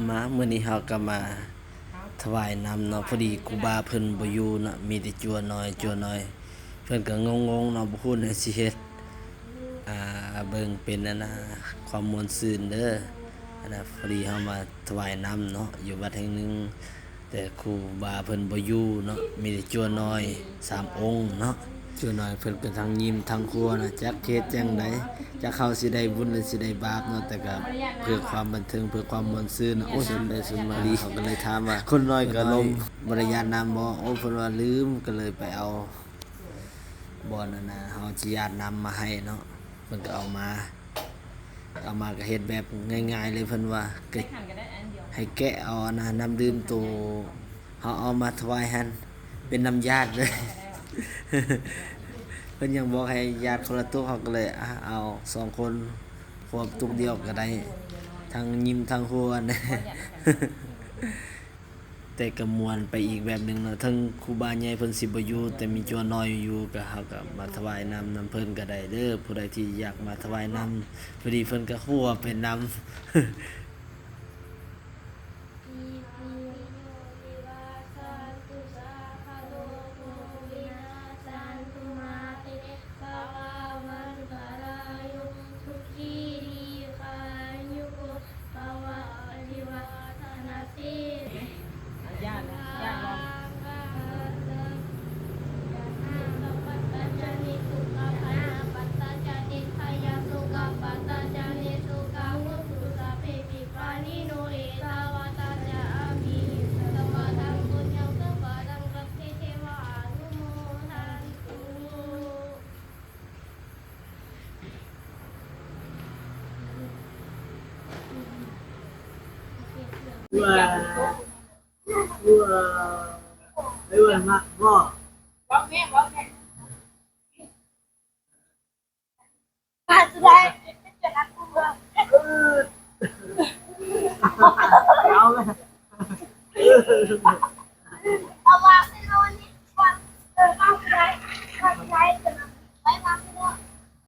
ມາ ມື້ນີ້ເຮົາກໍມາຖວາຍນ້ຳເນາະ, ພໍດີຄູບາເພິ່ນບໍ່ຢູ່ເນາະ, ມີແຕ່ຈົວນ້ອຍ, ຈົວນ້ອຍເພິ່ນກໍງົງໆເນາະ, ບໍ່ຮູ້ແນວຊິເຮັດ ອ່າ ເບິ່ງເປັນອັນນ່າ ຄວາມມ່ວນຊື່ນເດີ. ອັນນ່າ ພໍດີເຮົາມາຖວາຍນ້ຳເນາະ ຢູ່ວັດແຫ່ງໜຶ່ງ, ແຕ່ຄູບາເພິ່ນບໍ່ຢູ່ເນາະ, ມີແຕ່ຈົວນ້ອຍສາມອົງເນາະ. ຈົວນ້ອຍເພິ່ນກໍທັງຍິ້ມທັງຫົວນະ, ຈັກເຮັດຈັ່ງໃດ ຈັກເຮົາຊິໄດ້ບຸນ ຫຼື ຊິໄດ້ບາບເນາະ, ແຕ່ກໍເພື່ອຄວາມບັນເທີງ ເພື່ອຄວາມມ່ວນຊື່ນເນາະ. ໂອ້ຍ ສົມໄດ້ສົມມາ ເຮົາກໍເລີຍຖາມວ່າ ຄົນນ້ອຍກໍລົມ ບໍ່ໄດ້ຢາດນ້ຳບໍ່? ໂອ້ ເພິ່ນວ່າລືມ ກໍເລີຍໄປເອົາ ບ່ອນອັນນ່າ ເຮົາຊິຢາດນ້ຳມາໃຫ້ເນາະ, ເພິ່ນກໍເອົາມາ ເອົາມາກໍເຮັດແບບງ່າຍໆເລີຍ. ເພິ່ນວ່າ ກໍໃຫ້ແກະເອົາອັນນ່າ ນ້ຳດື່ມໂຕເຮົາເອົາມາຖວາຍຫັ້ນ ເປັນນ້ຳຢາດເລີຍ. ເພິ່ນຍັງບອກໃຫ້ຢາດຄົນລະຕຸກ, ເຮົາກໍເລີຍ ອາ ເອົາສອງຄົນຄວບຕຸກດຽວກໍໄດ້, ທັງຍິ້ມທັງຫົວ. ແຕ່ກໍມ່ວນໄປອີກແບບໜຶ່ງເນາະ, ເຖິງຄູບາໃຫຍ່ເພິ່ນຊິບໍ່ຢູ່ ແຕ່ມີຈົວນ້ອຍຢູ່ ກໍເຮົາກໍມາຖວາຍນ້ຳນຳເພິ່ນກໍໄດ້ເດີ. ຜູ້ໃດທີ່ຢາກມາຖວາຍນ້ຳ ພໍດີເພິ່ນກໍຫົວໄປນຳ. ພະວາວັນຕະລາຍຸ ສຸຂີ ດີຄາຍຸໂກ ພະວະ ອາຍຸ ວັດທະນະ ຊີລິສະ ອາ ຍາດ ຍາດ ສຸຂະ ພະລະ ນິສະ ພະຍາ ສຸຂະ ໂຫຕຸ ສະເພ ພິກຂາ ນິ ໂນ ເອ ທາ ວັດຕະ ຈະ ອາ ພິ ສັບພະ ທັງ ປຸນຍັງ ສັບພະ ທັງ ສັບເພ ເທວະ ອະນຸໂມທັນ ເອົາເລີຍ.